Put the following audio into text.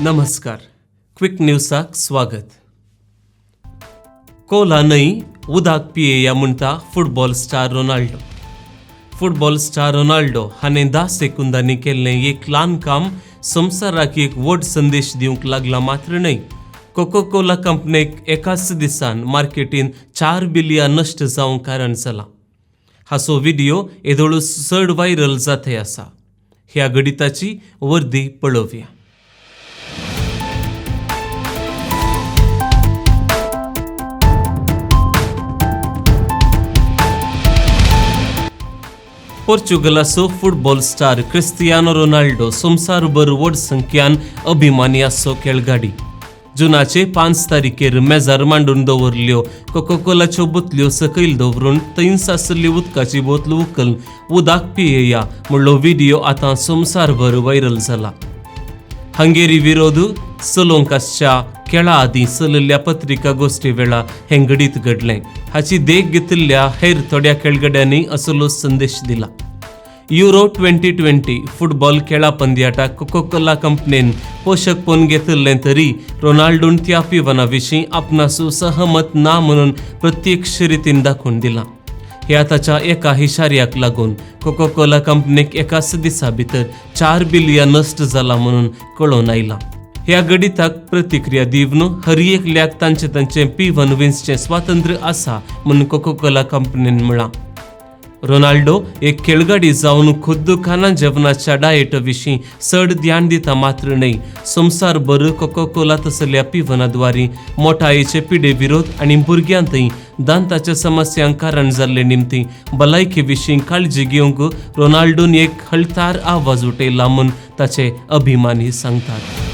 नमस्कार, क्विक न्यूजाक स्वागत. कोला न्हय उदक पियेया म्हणटा football star Ronaldo. Football star Ronaldo हाणें 10 सेकुंदांनी केल्लें एक ल्हान काम संवसाराक एक व्हड संदेश दिवंक लागला मात्र न्हय, कोकोकोला कंपनीक एकाच दिसान मार्केटीन 4 बिलियन नश्ट जावंक कारण जालां. हाचो व्हिडियो येदोळूच चड व्हायरल जाते आसा. ह्या घडिताची वर्दी पळोवया. पोर्चुगलाचो फुटबॉल स्टार क्रिस्तियानो रोनाल्डो संवसारभर व्हड संख्यान अभिमानी आसचो खेळगाडी. जुनाचे 5 तारखेर मेजार मांडून दवरल्यो कोकोकोलाच्यो बोतल्यो सकयल दवरून थंयच आशिल्ली उदकाची बोतल उखल उदक पियेया म्हणलो व्हिडियो आतां संवसारभर व्हायरल जाला. हंगेरी विरोध चलोवंक आसच्या खेळा आदीं चलिल्ल्या पत्रिका गोश्टी वेळा हें घडीत घडलें. हाची देख घेतिल्ल्या हेर थोड्या खेळगड्यांनी असलो संदेश दिला. युरो 2020 फुटबॉल खेळा पंद्याटाक कोकोकोला कंपनीन पोशकपण घेतिल्लें तरी रोनाल्डोन त्या पिवना विशीं आपणासू सहमत ना म्हणून प्रत्यक्ष रितीन दाखोवन दिलां. ह्या ताच्या एका इशाऱ्याक लागून कोकोकोला कंपनीक एकाच दिसा भितर 4 बिलियन नश्ट जाला म्हणून कळोवन आयलां. ह्या घडिताक प्रतिक्रिया दिवन हर एकल्याक तांचे तांचें पिवन विंचचें स्वातंत्र्य आसा म्हणून कोकोकोला कंपनीन म्हळां. रोनाल्डो एक खेळगाडी जावन खुद्द खाना जेवणाच्या डायट विशीं चड ध्यान दिता मात्र न्हय, संवसारभर कोकोकोला तसल्या पिवनाद्वारी मोटायेचे पिडे विरोध आनी भुरग्यांतय दांताच्या समस्यांक कारण जाल्ले निमती भलायके विशीं काळजी घेवंक रोनाल्डोन एक हळतार आवाज उठयला म्हूण ताचे अभिमानी सांगतात.